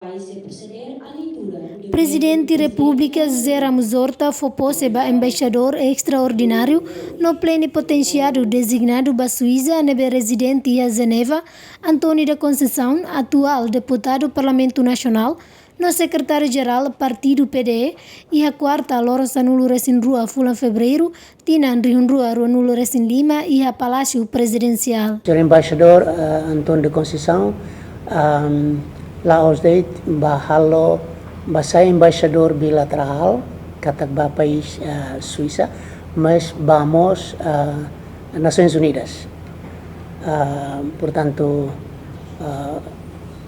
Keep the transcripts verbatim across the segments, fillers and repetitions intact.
Vai se proceder à leitura do Prezidente Repúblika José Ramos Horta fó pose ba embaixadór estraordináriu no plenipotensiáriu dezignadu ba Suisa ne'ebé rezidente iha Jenebra, António da Conceição, atuál deputadu Parlamentu Nasionál no sekretáriu-jerál partidu P D E, iha kuarta loron sanulu-resin-rua fulan Fevereiru, tinan rihun rua ruanulu-resin-lima, iha Palásiu Prezidensiál. Señór Embaixadór, eh, António da Conceição, ahm, la'ós de'it ba halo, ba sai embaixadór bilaterál, katak ba país, eh, Suisa, mas ba mós, eh, Nasoins Unidas. Ah, portantu, ah,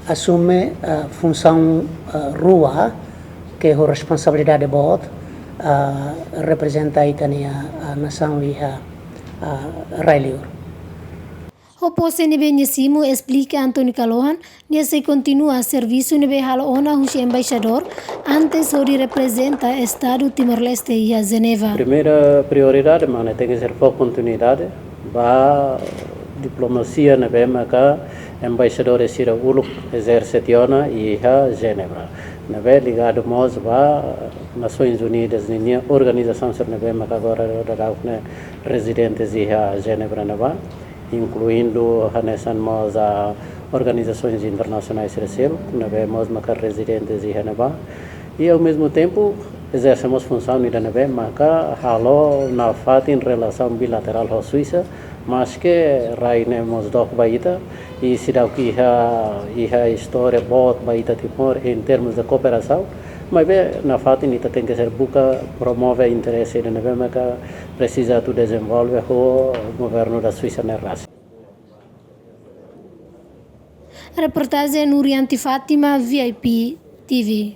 asume, ah, funsaun, ah, rua, ke ho responsabilidade boot, ah, reprezenta ita-nia, ah, nasaun iha, ah, rai-liur. Ho pose ne'ebé nia simu, esplika António Kalohan, nia sei kontinua servisu ne'ebé halo ona husi embaixadór, antes hodi reprezenta Estadu Timor-Leste iha Jenebra. Primeira prioridade, mana, tenke ser fó kontinuidade ba diplomasia ne'ebé maka embaixadór sira uluk ezerse tiha ona iha Jenebra. Ne'ebé ligadu mós ba Nasoins Unidas ninia organizasaun sira ne'ebé maka agora daudaun ne'e rezidentes iha Jenebra ne'ebá, inkluindu hanesan mós a organizasoins internasionais sira seluk, ne'ebé mós maka rezidentes iha ne'ebá. I ao mesmo tempo, ezerse mós funsaun ida ne'ebé maka halo nafatin relasaun bilaterál ho Suisa, maske rai ne'e mós dook ba ita, i seidauk iha, iha istória boot ba ita Timor em termos de cooperação, maibé nafatin ita tenke ser buka promove interese ida ne'ebé maka presiza atu dezenvolve ho governu da Suisa ne'e rasik. Reportajen Nurianti Fátima, V I P T V.